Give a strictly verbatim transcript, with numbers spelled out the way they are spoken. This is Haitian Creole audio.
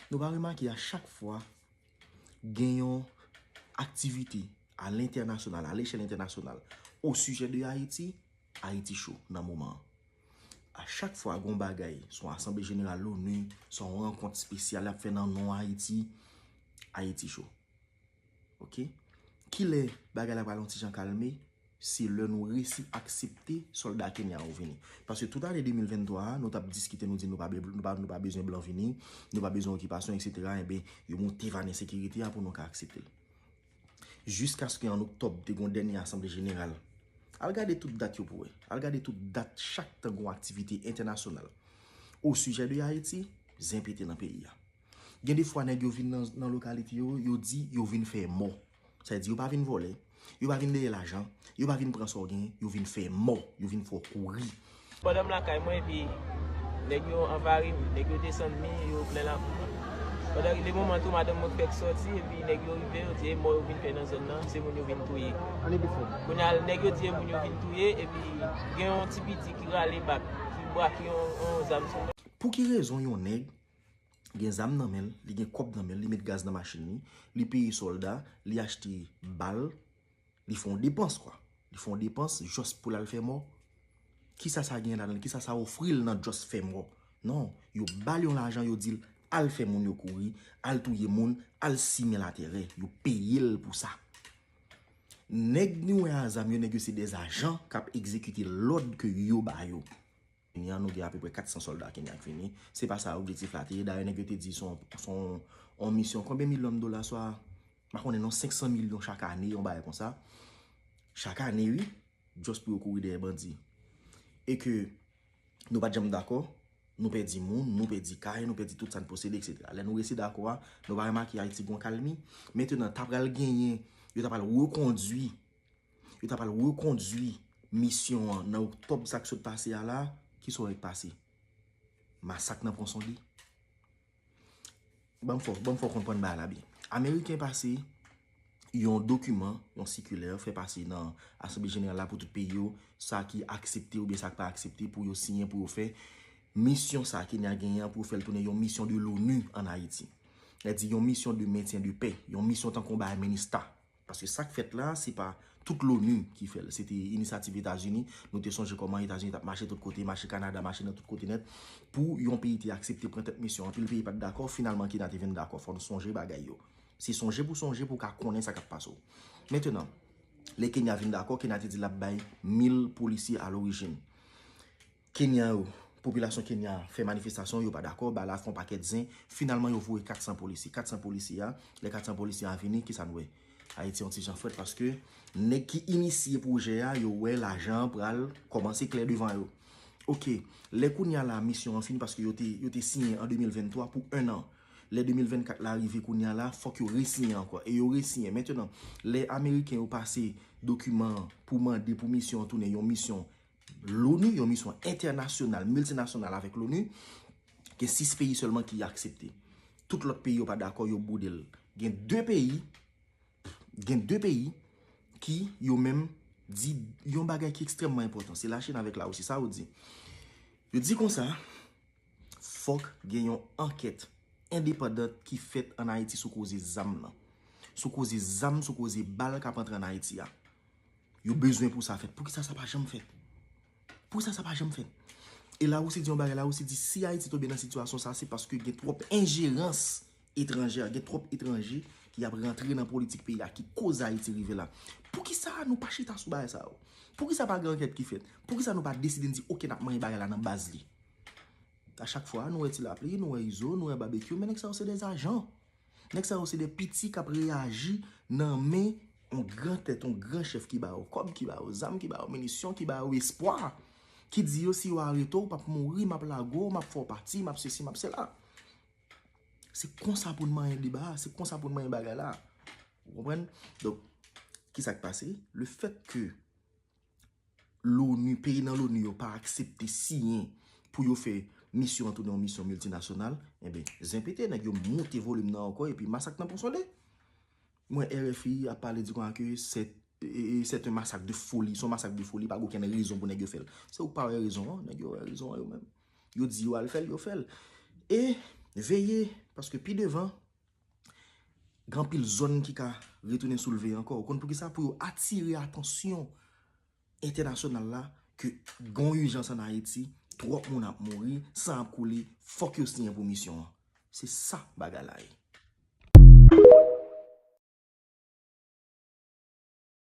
Nou pa remake a chak fwa gen yon aktivite a lentènasyonal, a lechèl entènasyonal, o sijè de Ayiti, Ayiti cho nan moman an. A chak fwa gen yon bagay, se yon asanble jeneral l'ONU, se yon rankont espesyal y ap fè nan non Ayiti, Ayiti cho. Oke? Kilè bagay la pral yon ti jan kalme? Se lè nou resi aksepte sòlda Kenya yo vini. Paske tout ane de mil venntwa a, nou t ap diskite, nou di nou pa, be- nou pa, nou pa bezwen blan vini, nou pa bezwen okipasyon, etsetera. Enben, yo moute vane sekirite a pou nou ka aksepte l. Jiskaske an oktòb, te gen yon dènye asanble jeneral. Al gade tout dat yo pou wè. Al gade tout dat chak tan gen yon aktivite entènasyonal o sijè de Ayiti, zen pete nan peyi a. Gen de fwa nèg yo vin nan, nan lokalite yo, yo di yo vin fè mò. Sa vle di yo pa vin vòlè, yo pa vin dèyè lajan, yo pa vin pran sa w gen, yo vin fè mò, yo vin fè w kouri. Pandan m lakay mwen, epi nèg yo anvari m, nèg yo desann mi yo plen lakou mwen. Pandan le moman tou, madanm mwen fèk sòti, epi nèg yo rive, yo di e mò yo vin fè nan zòn nan, se moun yo vin touye. Ane bifo. Kounye a, nèg yo di e moun yo vin touye, epi gen yon ti piti ki rale bak, ki brake yon, yon zam sou mwen. Pou ki rezon yon nèg gen zam nan men l, li gen kòb nan men l, li met gaz nan machin li, li peye sòlda, li achte bal, li fè yon depans, kwa. Li fè yon depans jis pou l al fè mò. Kisa sa gen ladan l? Kisa sa ofri l nan jis fè mò? Non, yo ba l yon lajan, yo di l al fè moun yo kouri, al touye moun, al simen latèrè. Yo peye l pou sa. Nèg nou wè a zam yo, nèg yo se dèzajan k ap egzekite lòd ke yo ba yo. Kenya, nou gen apeprè kat san sòlda Kenya k vini. Se pa sa objektif la te ye. Dayè, nèg yo te di se yon, se yon, yon misyon. Konbyen milyon dola, swa, m pa konnen non, senk san milyon chak ane, yon bagay konsa. Chak ane, wi. Jis pou yo kouri dèyè bandi. E ke nou pa t janm dakò, nou pèdi moun, nou pèdi kay, nou pèdi tout sa n posede, etsetera. Lè nou resi dakò a, nou pa remake Ayiti gen yon kalmi. Mentenan, ta pral genyen, yo ta pral rekondui, yo ta pral rekondui misyon an nan oktòb sa k sot pase a la, kisa w wè k pase? Masak nan Pwon Sonde. Ban m fè w, ban m fè w konprann bagay la byen. Ameriken pase yon dokiman, yon sikilè, fè pase nan Asanble Jeneral la pou tout peyi yo, sa ki aksepte oubyen sa k pa aksepte pou yo siyen, pou yo fè misyon sa Kenya genyen an, pou yo fè l tounen yon misyon de l'ONU ann Ayiti. Sa vle di yon misyon de mentyen de pè, yon misyon tankou yon bagay minista. Paske sa k fèt la, se pa tout l'ONU ki fè l. Se te inisyativ Etazini. Nou te sonje kòman Etazini t ap mache tout kote, mache Kanada, mache nan tout kote nèt, pou yon peyi te aksepte pran tèt misyon. Anpil peyi pa t dakò, finalman Kenya te vin dakò. Fò n sonje bagay yo. Se sonje pou sonje pou w ka konnen sa k ap pase w. Mentenan, lè Kenya vin dakò, Kenya te di l ap bay mil polisye a lorijin. Kenya yo, popilasyon Kenya fè manifestasyon, yo pa dakò, ba la fè yon pakèt zen. Finalman, yo voye kat san polisye. Kat san polisye a, lè kat san polisye a vini, kisa n wè? Ayiti yon ti jan frèt paske nèg ki inisye pwojè a, yo wè lajan an pral kòmanse klè devan yo. Oke, lè kounye a la misyon an fini paske yo te, yo te siyen an de mil venntwa pou en an. Lè de mil vennkat la rive kounye a la, fòk yo resiyen ankò. E yo resiyen. Mentenan, lè Ameriken yo pase dokiman an pou mande pou misyon an tounen yon misyon l'ONU, yon misyon entènasyonal, miltinasyonal avèk l'ONU, gen sis peyi sèlman ki aksepte. Tout lòt peyi yo pa dakò, yo boude l. Gen de peyi, gen de peyi ki yo menm di yon bagay ki ekstrèmman enpòtan. Se Lachin avèk Larisi. Sa yo di? Yo di konsa, fòk gen yon ankèt endepandan ki fèt ann Ayiti sou koze zam nan. Sou koze zam, sou koze bal k ap antre ann Ayiti a. Yo bezwen pou sa fèt. Poukisa sa pa janm fèt? Poukisa sa pa janm fèt? E Larisi di yon bagay, Larisi di si Ayiti tonbe nan sitiyasyon sa, se paske gen twòp enjerans etranjè, gen twòp etranje ki ap rantre nan politik peyi a, ki koz Ayiti rive la. Poukisa nou pa chita sou bagay sa yo? Poukisa pa gen ankèt ki fèt? Poukisa nou pa deside n di, oke, n ap manyen bagay la nan baz li? A chak fwa, nou wè Ti Lapli, nou wè Izo, nou wè Babekyou, men nèg sa yo se de ajan. Nèg sa yo se de piti k ap reyaji nan men yon gran tèt, yon gran chèf ki ba yo kòb, ki ba yo zam, ki ba yo minisyon, ki ba yo espwa, ki di yo si yo arete w, w p ap mouri, m ap lage w, m ap fè w pati, m ap sesi, m ap sela. Se konsa pou n manyen deba a, se konsa pou n manyen bagay la. Ou konprann? Donk, kisa k pase? Le fèt ke l'ONU, peyi nan l'ONU yo pa aksepte siyen pou yo fè misyon an tounen yon misyon miltinasyonal, enben, zen pete, nèg yo moute volim nan ankò, epi masak nan Pwon Sonde. Mwen, R F I ap pale di konsa ke c'est, e, e, c'est un massacre de folie, se yon masak de foli, pa gen okenn rezon pou nèg yo fè l. Se ou k pa wè rezon an, nèg yo wè rezon an yo menm. Yo di yo al fè l, yo fè l. E Veye, paske pi devan, gen anpil zòn ki ka retounen soulve ankò. Ou konn poukisa? Pou yo atire atansyon entènasyonal la ke gen yon ijans ann Ayiti, twòp moun ap mouri, san ap koule, fòk yo siyen pou misyon an. Se sa bagay la ye.